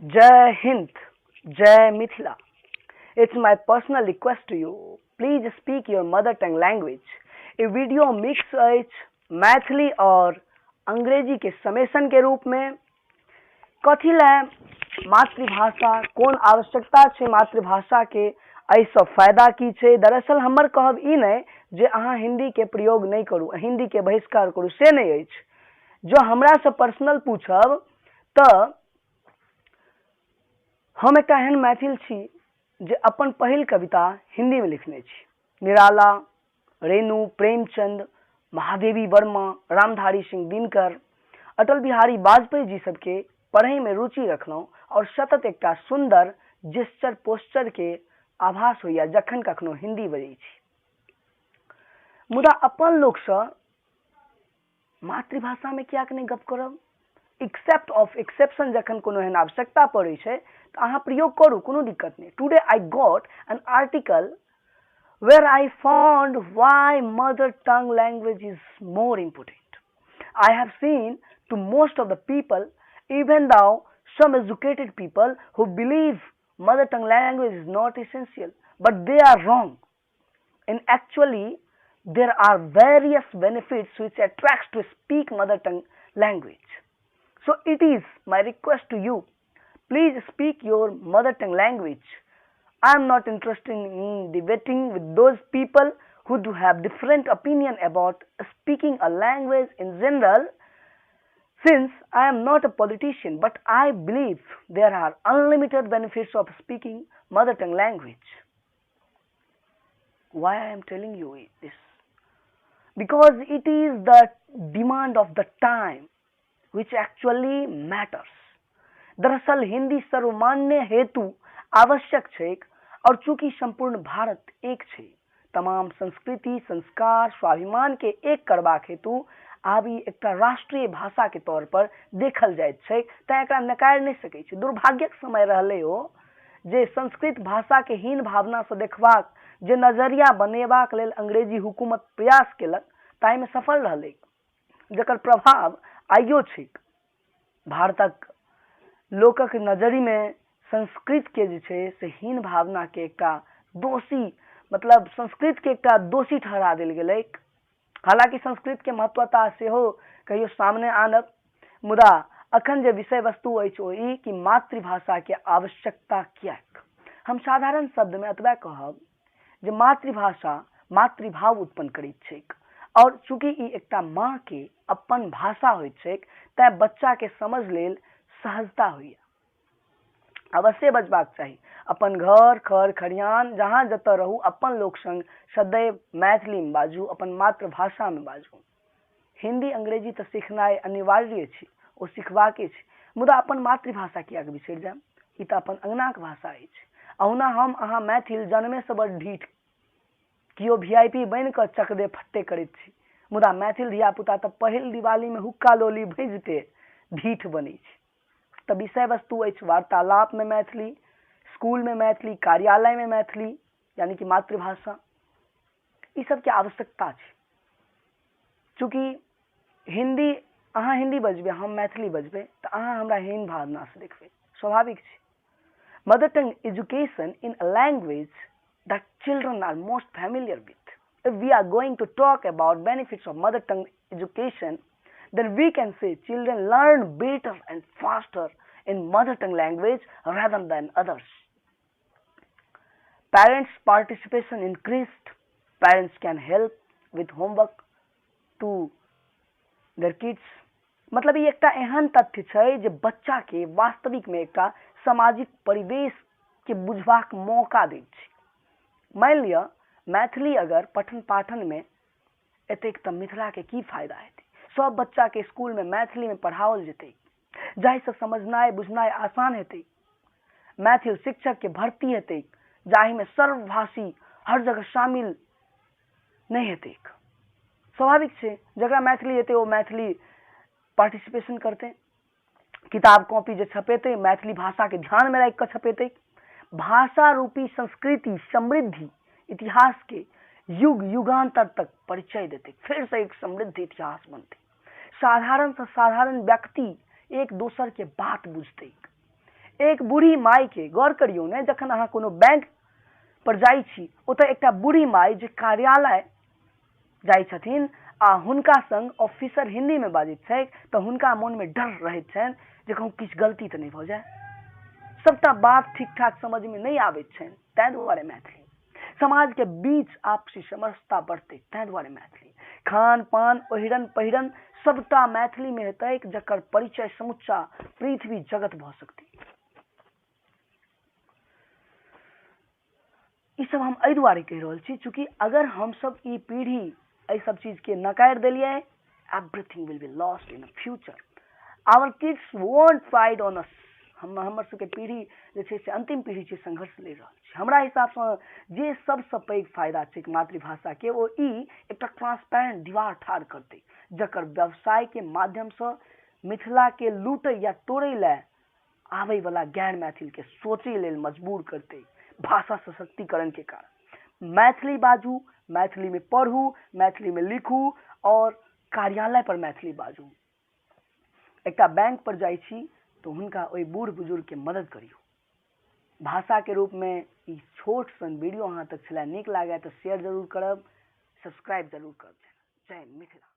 Jai Hind, Jai Mithila. It's my personal request to you, please speak your mother tongue language. E video mix अछि मैथिली और अंग्रेजी के summation के रूप में। कथी लए मातृभाषा, कोन आवश्यकता छै मातृभाषा के, एहिसँ फायदा की छै। दरअसल हमर कहब ई नहि जे अहाँ हिंदी के प्रयोग नहि करू, हिंदी के बहिष्कार करू, से नहि अछि। जँ हमरासँ पर्सनल पूछब तऽ हम एकटा एहन मैथिल छी जे अपन पहिल कविता हिन्दीमे लिखने छी। निराला, रेणु, प्रेमचंद, महादेवी वर्मा, रामधारी सिंह दिनकर, अटल बिहारी वाजपेयी जी सबके पढ़ैमे रुचि रखलहुँ आओर सतत एकटा सुन्दर जेस्चर पोस्चरके आभास होइए जखन कखनो हिन्दी बजै छी। मुदा अपन लोकसँ मातृभाषामे किएक नहि गप करब? एक्सेप्ट ऑफ एक्सेप्शन जखन कोनो एहन आवश्यकता पड़ै छै तऽ अहाँ प्रयोग करू, कोनो दिक्कत नहि। Today I got an article where I found why mother tongue language is more important. I have seen to most of the people, even though some educated people who believe mother tongue language is not essential, but they are wrong. And actually there are various benefits which attracts to speak mother tongue language. So it is my request to you, please speak your mother tongue language. I am not interested in debating with those people who do have different opinion about speaking a language in general, since I am not a politician, but I believe there are unlimited benefits of speaking mother tongue language. Why I am telling you this? Because it is the demand of the time which actually matters. दरअसल हिंदी सर्वमान्य हेतु आवश्यक छैक, और चूंकि संपूर्ण भारत एक छै, तमाम संस्कृति, संस्कार, स्वाभिमान के एक करबाक हेतु आब ई एकटा राष्ट्रीय भाषा के तौर पर देखल जाइत छैक, तैं एकरा नकारि नहि सकै छी। दुर्भाग्यक समय रहलै ओ जे संस्कृत भाषा के हीन भावना से देखबाक जे नजरिया बनेबाक लेल अंग्रेजी हुकूमत प्रयास केलक ताहिमे सफल रहलै, जकर प्रभाव आइयो छैक। भारतक लोकक नजरिमे संस्कृत के जे छै से हीन भावना के एकटा दोषी, मतलब संस्कृत के एकटा दोषी ठहरा देल गेलैक। हालांकि संस्कृत के महत्वता सेहो कहियो सामने आनब, मुदा अखन जे विषय वस्तु अछि ओ ई कि मातृभाषा के आवश्यकता किएक। हम साधारण शब्द में एतबा कहब जे मातृभाषा मातृभाव उत्पन्न करैत छैक, और चूंकि ई एकटा माँ के अपन भाषा होइत छैक तैं बच्चा के समझ लेल सहजता होइए। अवश्य बजबाक चाही। अपन घर खर खरिहान जहाँ जतऽ रहू अपन लोक संग सदैव मैथिलीमे बाजू, अपन मातृभाषामे बाजू। हिंदी अंग्रेजी तऽ सिखनाइ अनिवार्य छै, ओ सिखबाके छै, मुदा अपन मातृभाषा किएक बिसरि जायब? ई तऽ अपन अङ्गनाक भाषा अछि। अहुना हम अहाँ मैथिल जन्मेसँ बड़ ढीठ, केओ VIP बनि कऽ चकदे फट्टे करैत छी, मुदा मैथिल धियापुता तऽ पहिल दिवालीमे हुक्का लोली भजिते ढीठ बनै छै। तऽ विषय वस्तु अछि वार्तालापमे मैथिली, स्कूलमे मैथिली, कार्यालयमे मैथिली, यानी कि मातृभाषा, ई सबके आवश्यकता छै। चूँकि हिंदी, अहाँ हिंदी बजबै हम मैथिली बजबै तऽ अहाँ हमरा हीन भावनासँ देखबै, स्वाभाविक छै। Mother tongue education in a language that children are most familiar with. If we are going to talk about benefits of mother tongue education, then we can say children learn better and faster in mother tongue language rather than others. Parents' participation increased. Parents can help with homework to their kids. मतलब ई एकटा एहन तथ्य छै जे बच्चा के वास्तविक में एकटा सामाजिक परिवेश के बुझबाक मौका दैत छै। मानि लिअ मैथिली अगर पठन पाठन में एतेक तऽ मिथिला के की फायदा हेतै? सब बच्चा के स्कूल में मैथिली में पढ़ाओल जेतै, जाहिसँ समझनाइ बुझनाइ आसान हेतै। मैथिल शिक्षक के भर्ती हेतै, जाहिमे सर्वभाषी हर जगह शामिल नहि हेतै। स्वाभाविक छै जकरा मैथिली हेतै ओ मैथिली पार्टिसिपेशन करतै, किताब कॉपी जे छपेतै मैथिली भाषा के ध्यान में राखि कऽ छपेतै। भाषा रूपी संस्कृति समृद्धि इतिहास के युग युगांतर तक परिचय देतै, फिर से एक समृद्ध इतिहास बनतै। साधारण से साधारण व्यक्ति एक दोसर के बात बुझतै। एक बूढ़ी माय के गौर करियौ ने, जखन अहाँ कोनो बैंक पर जाइ छी ओतऽ एकटा बूढ़ी माय जे कार्यालय जाइ छथिन आ हुनका संग ऑफिसर हिंदी में बाजैत छै तऽ हुनका मन में डर रहैत छनि जे कहूँ किछु गलती तऽ नहि भऽ जाय, सबटा बात ठीक ठाक समझ में नहि आबैत छनि, ताहि दुआरे मैथिली। समाज के बीच आपसी समरसता बढ़तै, ताहि दुआरे मैथिली। खान पान ओहिरन पहिरन सबटा मैथिली में हेतै जकर परिचय समुच्चा पृथ्वी जगत भऽ सकतै। ई सब हम एहि दुआरे कहि रहल छी चूँकि अगर हमसब ई पीढ़ी एहि सब चीज के नकारि देलियै, everything will be lost in the future. Our kids won't fight on us. हमर सबके पीढ़ी जे छै से अंतिम पीढ़ी छै, संघर्ष लड़ि रहल छै। हमरा हिसाबसँ जे सबसँ पैघ फायदा छै मातृभाषाके ओ ई एकटा ट्रांसपेरेंट दीवार ठाढ़ करतै जकर व्यवसायके माध्यमसँ मिथिलाके लूटै या तोड़ै लए आबै वाला गैर मैथिल के सोचै लेल मजबूर करतै भाषा सशक्तिकरण के कारण। मैथिली बाजू, मैथिली में पढ़ू, मैथिली में लिखू और कार्यालय पर मैथिली बाजू। एकटा बैंक पर जाइ छी तो हुनका ओहि बूढ़ बुजुर्ग के मदद करियौ। भाषा के रूप में ई छोट सन वीडियो अहाँ तक छलै, नीक लागै तो शेयर जरूर करब, सब्सक्राइब जरूर करब। जय मिथिला।